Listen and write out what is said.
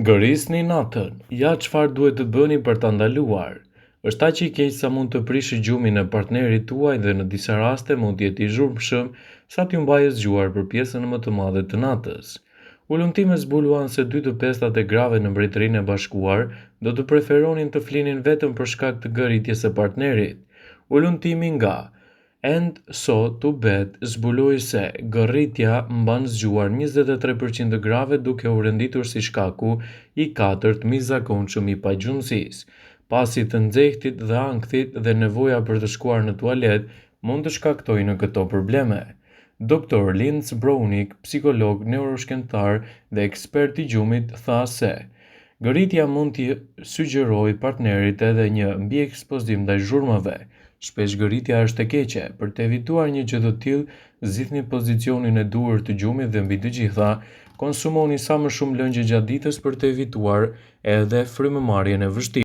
Gërrisni natën, ja çfarë duhet të bëni për ta ndaluar. Është aq i keq sa mund të prishë gjumin e partnerit tuaj dhe në disa raste mund të jetë i zhurmshëm sa t'ju mbajë zgjuar për pjesën më të madhe të natës. Hulumtimet zbuluan se dy të pestat e grave në Mbretërinë e Bashkuar do të preferonin të flinin vetëm për shkak të gërritjes së partnerit. Hulumtimi nga And So to Bed zbuloi se gërritja mban zgjuar 23% të grave duke u renditur si shkaku i katërt më i zakonshëm i pagjumësisë, pasi të nxehtit dhe ankthit dhe nevoja për të shkuar në tualet mund të shkaktojnë këto probleme. Dr. Lindsay Browning, psikolog, neuroshkencëtar dhe ekspert i gjumit, tha se gërritja mund t'i sugjerojë partnerit edhe një mbiekspozim ndaj zhurmave. Shpesh gërritja është e keqe. Për të evituar një gjë të tillë, zgjidhni pozicionin e duhur të gjumit dhe mbi të gjitha, konsumoni sa më shumë lëngje gjatë ditës për të evituar edhe frymëmarrjen e vështirë.